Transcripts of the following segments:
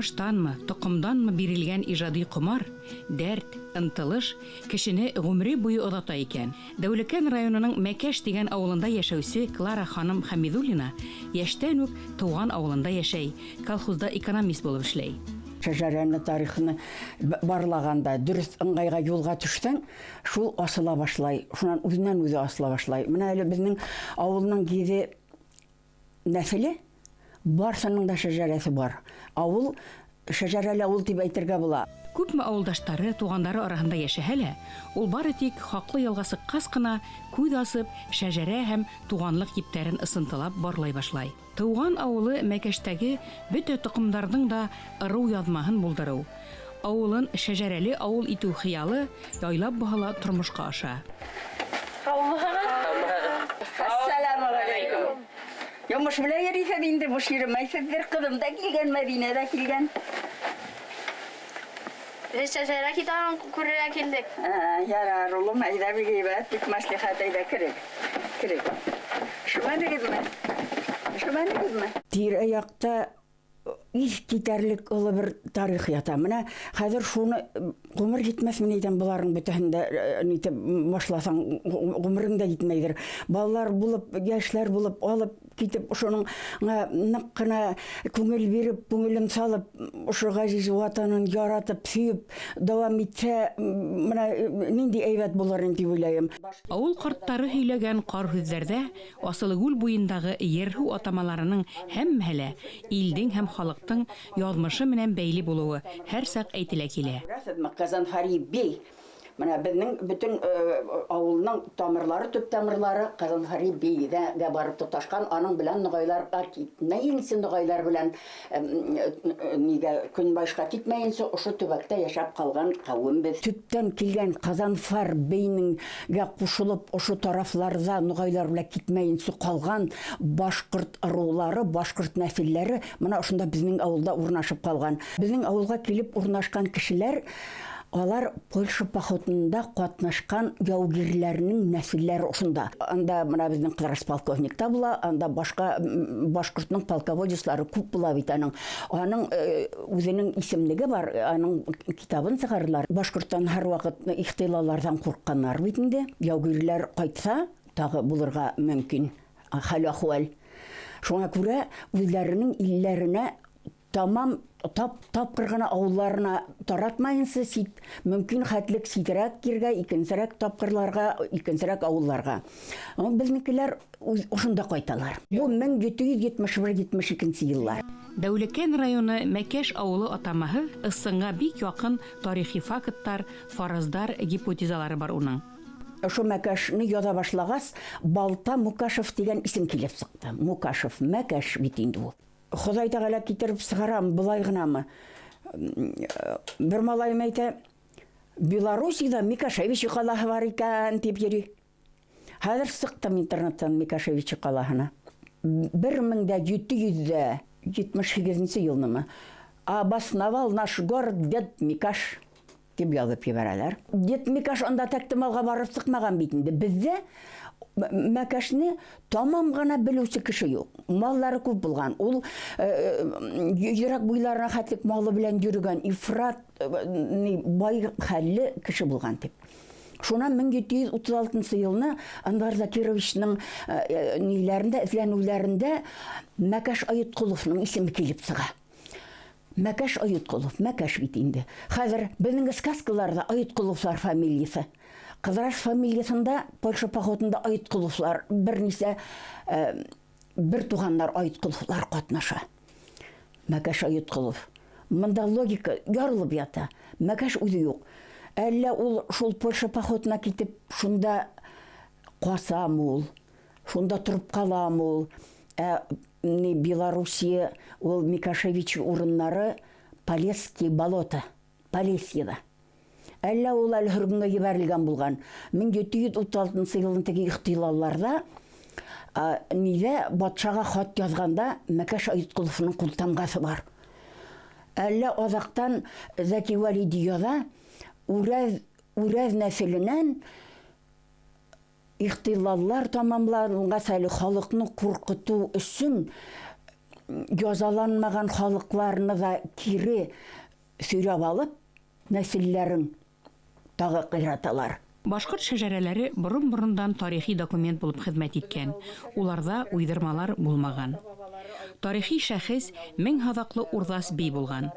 Тумыштанмы, тоҡомданмы бирелгән ижади ҡомар, дәрт, ынтылыш кешене ғүмере буйы оҙата икән. Дәүләкән районының Мәкәш тигән ауылында йәшәүсе Клара ханым Хәмидуллина йәштән үк тыуған ауылында йәшәй, колхозда экономист булып эшләй. Шәжәрәне, тарихны барлағанда, дөрөҫ ыңғайға юлға төшһәң, шул асыла башлай, шунан үҙенән үҙе асыла башлай. Мына әле беҙҙең ауылның 7 нәҫеле, барсының да шәжәрәсе бар. Ауыл шәжәрәле ауыл тип әйтергә була. Күпме ауылдаштары, туғандары араһында йәшәһә лә, ул бары тик хаҡлы ялға сыҡҡас ҡына күҙ асып, шәжәрә һәм туғанлыҡ ептәрен ысынтылап барлай башлай. Тыуған ауылы Мәкәштәге бөтә тоҡомдарҙың да ырыу яҙмаһын булдырыу, ауылын шәжәрәле ауыл итеү хыялы яйлап баһала тормошҡа аша. Ассаламу алейкум. Йомош белән йөрөйһеҙ инде, буш йөрөмәйһеҙҙер. Ҡыҙым да килгән, Мәҙинә ҙә килгән. Беҙ шәжәрә китабын күрергә килдек. Ярар, улым, әйҙә бик һәйбәт, бик мәслихәт, әйҙә керек. Керек. Өшөмәнегеҙме? Өшөмәнегеҙме? Тирә-яҡта иҫ китәрлек оло бер тарих ята. Мына хәҙер шуны ғүмер етмәҫ мин әйтәм, быларҙың бөтәһен дә нитеп башлаһаң, ғүмерең дә етмәйҙер. Балалар булып, йәшләр булып, алып китеп, ошоноң ныҡ ҡына күңел биреп, күңелен салып, ошо ғәзиз ватанын яратып, һөйөп дауам итһә, мына ниндәй әйбәт булыр инде тип уйлайым. Ауыл ҡарттары һөйләгән ҡар һүҙҙәрҙә Асылыгүл буйындағы ер-һыу атамаларының һәммәһе лә илдең һәм халыҡтың яҙмышы менән бәйле булыуы һәр саҡ әйтелә килә. Ҡазанфари бей. Мына беҙҙең бөтөн ауылының тамырлары, төп тамырлары Ҡазанфари бейҙә барып тоташҡан. Аның белән нуғайларға китмәйенсә, нуғайлар белән нигә көнбайышҡа китмәйенсә ошо төбәктә йәшәп ҡалған ҡауым беҙ. Төптән килгән Ҡазанфар бейнеңгә ҡушылып ошо тарафларҙа нуғайлар белән китмәйенсә ҡалған башҡорт ырыулары, башҡорт нәҫелләре мына ошонда беҙҙең ауылда урынлашып ҡалған. Беҙҙең ауылға килеп урынлашҡан кешеләр алар Польша походында ҡатнашҡан яугирләренең нәҫелләре ошонда. Анда мына беҙҙең Ҡыҙырас полковник та була, анда башҡа башҡортоның полководецлары күп була бит аның. Аның үҙенең исемлеге бар, аның китабын сығарҙылар. Башҡорттан һәр ваҡыт ихтилаларҙан ҡурҡҡаннар бит инде. Яугирләр ҡайтһа, тағы булырға мөмкин хәл-әхүәл. Шуңа күрә үҙләренең илләренә тамам тапҡыр ғына ауылларына таратмайынса, мөмкин хәтлек ситерәк ергә, икенсерәк тапҡырларға, икенсерәк ауылларға. Беҙҙекеләр ошонда ҡайталар. Бу 1771-72 йыллар. Дәүләкән районы Мәкәш ауылы атамаһы ысынға бик яҡын тарихи факттар, фараздар, гипотезалары бар уның. Ошо Мәкәшне яҙа башлағас, Балта Мукашев тигән исем килеп сыҡты. Мукашев, Мәкәш бит инде ул. Хоҙай тәғәлә китереп сығарам, былай ғынамы? Бер малайым әйтә, Белоруссияда Микашевичи ҡалаһы бар икән, тип йөрөй. Хәҙер сыҡтым интернеттан Микашевичи ҡалаһына. 1778 йылнымы? Обосновал наш город дед Микаш, тип яҙып ебәрәләр. Дед Микаш анда тәктемалға барып сыҡмаған бит инде. Беҙҙә Мәкәшне тамам ғына белеүсе кеше юҡ. Маллары күп булған. Ул йөрәк буйларына хәтлек малы белән йөрөгән, ифрат бай хәлле кеше булған тип. Шунан 1736 йылны Анвар Закировичның ниләрендә, эҙләнеүләрендә Мәкәш Айытҡоловның исеме килеп сыға. Мәкәш Айытҡолов, Мәкәш бит инде. Хәҙер беҙҙең сказкаларҙа Айытҡоловлар фамилияһы. Ҡыҙырас фамилияһында Польша походында Айытҡоловлар бер нисә бер туғандар Айытҡоловлар ҡатнаша. Мәкәш Айытҡолов. Мында логика ярылып ята. Мәкәш үҙе юҡ. Әллә ул шул Польша походына китеп шунда ҡасам ул, шунда тороп ҡалам ул. Белоруссия, ул Микашевич урыннары Полесский болото, Полесьеда. Әллә ул әле һөргөнгә ебәрелгән булған. 1736 йылын теге ихтилалларҙа, нидә батшаға хат яҙғанда Мәкәш Айытҡоловның ҡултамғаһы бар. Әллә аҙаҡтан Зәки Вәлиди яҙа, Үрәҙ нәҫеленән ихтилаллар тамамланғас әле халыҡны ҡурҡытыу өсөн язаланмаған халыҡларны да кире сөйрәп алып, нәҫелләрен тағы ҡыйраталар. Башҡорт шәжәрәләре борон-борондан тарихи документ булып хеҙмәт иткән. Уларҙа уйҙырмалар булмаған. Тарихи шәхес мең һаҙаҡлы Урҙас бей булған.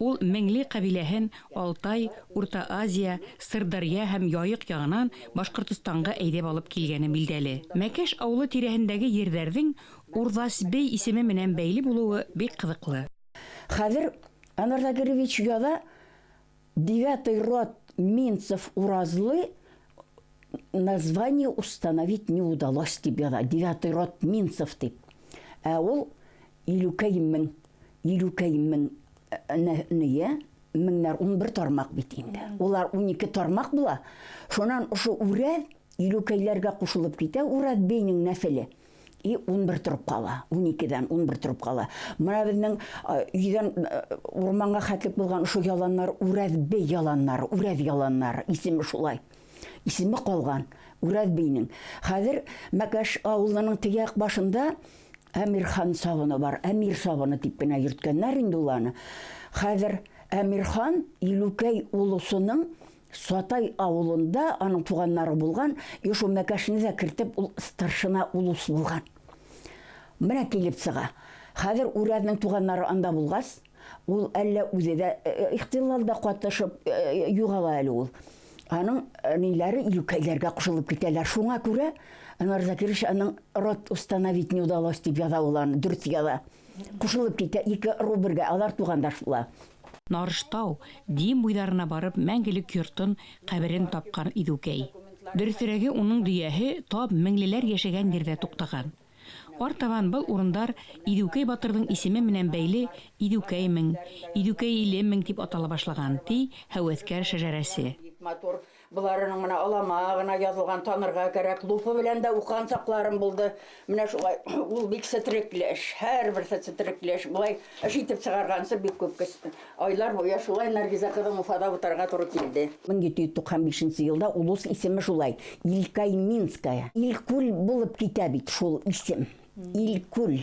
Ул Меңле ҡәбиләһен Алтай, Урта Азия, Сырдарья һәм Яйыҡ яғынан Башҡортостанға әйҙәп алып килгәне билдәле. Мәкәш ауылы тирәһендәге ерҙәрҙең Урҙас бей исеме менән бәйле булыуы бик ҡыҙыҡлы. Хәҙер Анвар Закирович яҙа девятый род Минцев Уразлы название установить не удалось тип яҙа. Девятый род Минцев тип. Ә ул Илүкәй мең, Илүкәй мең нейә, меңнәр 11 тармаҡ бит инде. Улар 12 тармаҡ була. Шунан ошо Үрәҙ Илүкәйләргә ҡушылып китә, Үрәҙ бейнең нәҫеле. И 11 тороп ҡала, 12-дән 11 тороп ҡала. Мына беҙҙең өйҙән урманға хәтлек булған ошо яланнар Үрәҙ бей яланнары, Үрәҙ яланнары, исеме шулай. Исеме ҡалған Үрәҙ бейнең. Хәҙер Мәкәш ауылының теге яҡ башында Әмирхан сабыны бар. Әмир сабыны тип кенә йөрткәннәр инде уларны. Хәҙер Әмирхан Илүкәй улусының Сатай ауылында аның туғаннары булған, и шул Мәкәшне дә кертеп, ул старшина улус булған. Менә килеп сыға. Хәҙер Үрәҙнең туғаннары анда булғас, ул әллә үҙе дә ихтилалда ҡатнашып юғала әле ул. Аның ниләре Илүкәйләргә ҡушылып китәләр. Шуңа күрә Анвар Закирович аның род установить не удалось тип яҙа ул аны, дөрөҫ яҙа. Ҡушылып китә ике ырыу бергә, алар туғандаш була. Нарыштау, Дим буйҙарына барып, мәңгелек йортон, ҡәберен тапҡан Иҙүкәй. Дөрөҫөрәге, уның дөйәһе тап меңлеләр йәшәгән ерҙә туҡтаған. Артабан был урындар Иҙүкәй батырҙың исеме менән бәйле Иҙүкәй мең, Иҙүкәй иле мең тип атала башлаған, ти һәүәҫкәр шәжәрәсе. Матур Бұларының мына алама ғына яҙылған танырға кәрәк. Лупа белән дә уҡыған саҡларым булды. Менә шулай ул бик сетрекле эш, һәр берсе сетрекле эш. Былай эш итеп сығарғансы бик күп айлар буйы шулай Наргиза ҡыҙым Уфада утырырға тура килде. 1795 йылда улус исеме шулай Илкайминская. Илкүл булып китә бит шул исем. Илкүл.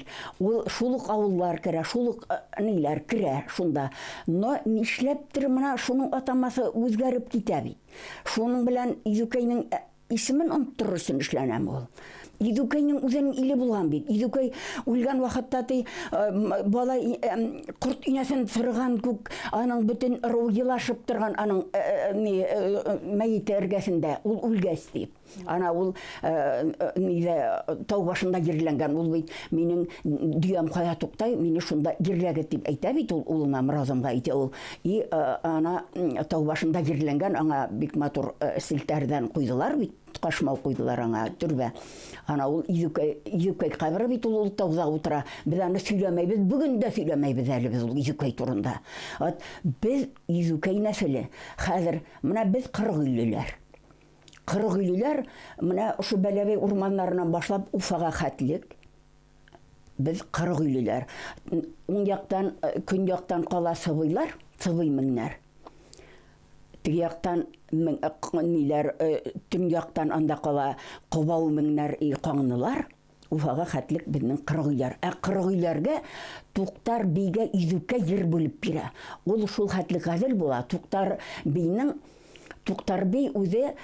Ул шул уҡ ауыллар керә, шул уҡ ниләр керә шунда. Но нишләптер мына шуның атамаһы үҙгәреп китә бит. Шуның белән Иҙүкәйнең исемен онотторор өсөн эшләнәме ул? Иҙүкәйнең үҙенең иле булған бит. Иҙүкәй үлгән ваҡытта ти бала ҡорт инәсен сырған күк, аның бөтөн ырыуы йылашып торған, аның мәйете эргәһендә, ул үлгәс дип. Ана ул нидә тау башында ерләнгән, ул бит минең дөйәм ҡая туҡтай, мине шунда ерләгеҙ дип әйтә бит ул улына, Мыразымға әйтә ул. И ана тау башында ерләнгән, аңа бик матур селтәрҙән ҡуйҙылар бит, ҡашмау ҡуйҙылар аңа төрбә. Ана ул Иҙүкәй ҡәбере бит ул тауҙа ултыра. Беҙ аны һөйләмәйбеҙ, бөгөн дә һөйләмәйбеҙ әле беҙ ул Иҙүкәй турында. Беҙ Иҙүкәй нәҫеле. Хәҙер мына беҙ ҡырҡ өйлөләр. Ҡырҡ өйлөләр мына ошо Бәләбәй урмандарынан башлап Уфаға хәтлек. Беҙ ҡырҡ өйлөләр. Уң яҡтан, көньяҡтан ҡала сыбыйлар, сыбый меңнәр. Теге яҡтан ниләр, төньяҡтан анда ҡала ҡобау меңнәр и ҡаңнылар. Уфаға хәтлек беҙҙең ҡырҡ өйләр. Ә ҡырҡ өйләргә Туҡтар бейгә Иҙүкәй ер бүлеп бирә. Ул шул хәтлек ғәҙел була. Туҡтар бейнең, Туҡтар бей үҙе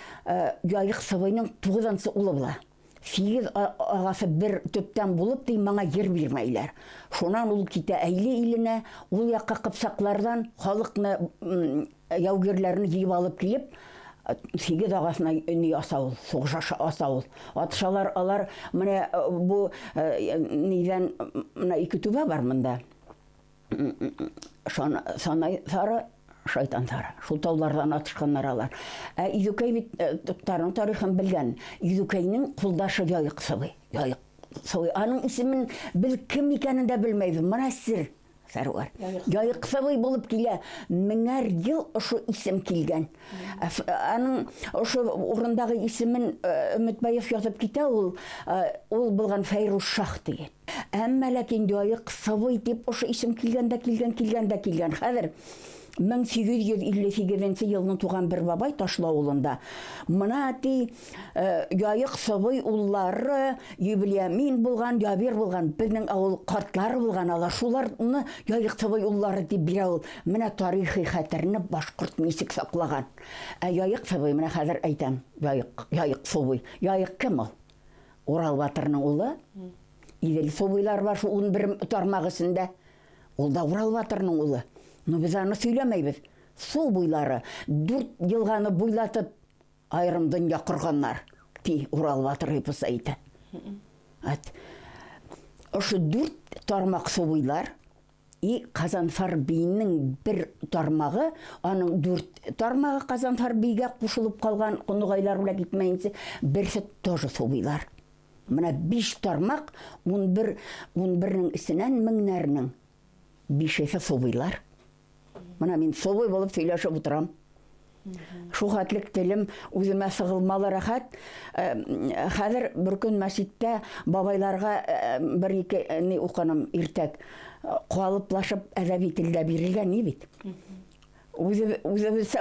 Яйыҡ сыбыйның 9-нсы улы була. 8 ағасы бер төптән булып ти маңа ер бирмәйләр. Шунан ул китә Әйле иленә, ул яҡҡа ҡыпсаҡларҙан халыҡны, яугирләрен йыйып алып килеп, 8 ағасына ни аса ул, һуғыш аса ул. Атышалар алар, менә бу нидән, менә ике түбә бар монда. Санай сары, шайтан сары. Шул тауларҙан атышҡаннар алар. Ә Иҙүкәй бит Туҡтарҙың тарихын белгән. Иҙүкәйнең ҡулдашы Яйыҡ сыбый. Яйыҡ сыбый. Аның исемен беҙ кем икәнен дә белмәйбеҙ. Мына сер, Сәруәр. Яйыҡ сыбый булып килә. Меңәр йыл ошо исем килгән. Аның ошо урындағы исемен Өмөтбаев яҙып китә, ул булған Фәйрүз Шах тигән. Әммә ләкин Яйыҡ сыбый тип ошо исем килгән дә килгән, килгән дә килгән. Хәҙер 1858 елны туган бер бабай Ташлы авылында. Мына ти Яйык Сыбый уллары Юбилямин булган, Ябир булган, безнең авыл картлары булган алар. Шуларны Яйык Сыбый уллары дип бирә ул. Менә тарихи хәтерне башкорт ничек саклаган. Ә Яйык Сыбый, менә хәзер әйтәм, Яйык Сыбый. Яйык кем ул? Урал батырның улы. Идел Сыбыйлар бар шул 11 тармак эчендә. Ул да Урал батырның улы. Но без аны сөйләмәйбез. Су буйлары 4 елганы буйлатып айрым дөнья корганнар, ди Урал батыр эпосы әйтә. Ошо 4 тармак су буйлар и Казанфар бинең бер тармагы, аның 4 тармагы Казанфар бигә кушылып калган нугайлар белән китмәенчә, берсе тоже су буйлар. Менә 5 тармак 11-нең эченнән меңнәрнең 5-есе су буйлар. Менә мин субый булып сөйләшеп утырам. Шу хәтлек телем үземә сыгылмалы рәхәт. Хәзер бер көн мәчеттә бабайларга бер-ике ни укыным иртәк. Калыплашып әдәби телдә бирелгән ни бит. Үзе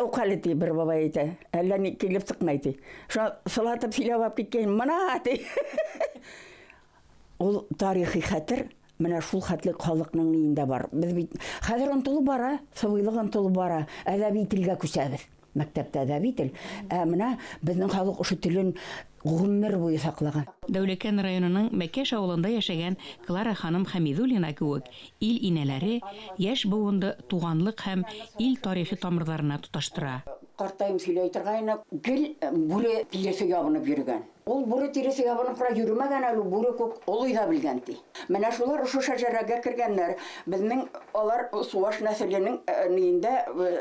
укалы ди бер бабай әйтә. Әллә ни килеп чыкмай ди. Шуны сылатып сөйләп алып киткән. Мына ди. Ул тарихи хәтер менә шул хәтлек халыкның ниендә бар. Без бит хәзер онытылып бара, сабыйлык онытылып бара. Әдәби телгә күчәбез. Мәктәптә әдәби тел. Ә менә безнең халык ошо телен гомер буе саклаган. Дәүләкән районының Мәкәш авылында яшәгән Клара ханым Хәмидуллина кеүек ил инәләре яшь буынды туганлык һәм ил тарихи тамырларына тоташтыра. Картайым сөйләй торгайны, гел бүре тиресе ябынып йөргән. Ул бүре тиресе ябынып кына йөрмәгән әле, бүре күк олый да белгән ди. Менә шулар ошо шәҗәрәгә кергәннәр. Безнең алар Суваш нәселенең ниендә,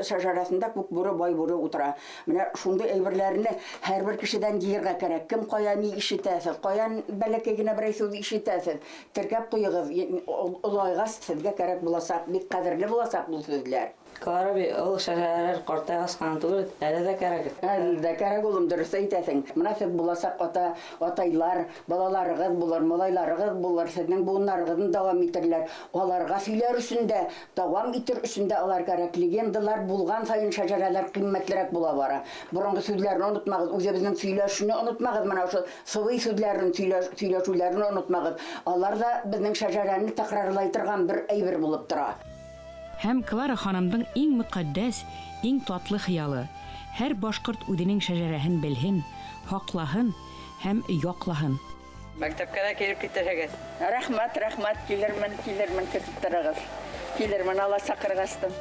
шәҗәрәсендә күк бүре, бай бүре утыра. Менә шундый әйберләрне һәрбер кешедән җыярга кирәк. Кем кая ни ишетәсез, каян бәләкәй генә берәй сүз ишетәсез, теркәп куегыз, олайгач сезгә кирәк булачак, бик кадерле булачак бу сүзләр. Клара би, ул шәҗәрәләр картайгач кына түгел, әле дә кирәк. Әле дә кирәк, улым, дөрес әйтәсең. Менә сез булачак атайлар, балаларыгыз булыр, малайларыгыз булыр, сезнең буыннарыгызны дәвам итерләр. Аларга сөйләр өчен дә, дәвам итер өчен дә алар кирәк. Легендалар булган саен шәҗәрәләр кыйммәтлерәк була бара. Борынгы сүзләрне онытмагыз, үзебезнең сөйләшүне онытмагыз, менә ошо сыбый сүзләрен, сөйләшүләрне онытмагыз. Алар да безнең шәҗәрәне тәкрарлай торган бер әйбер булып тора. Һәм Клара ханымдың иң мөкатдәс, иң татлы хыялы. Һәр башкорт үзенең шәҗәрәһен белһен, һаклаһын һәм яклаһын. Мәктәпкә дә килеп китерһегез. Рәхмәт, рәхмәт, килермен, килермен, көтеп торыгыз. Килермен, Алла сакыргастым.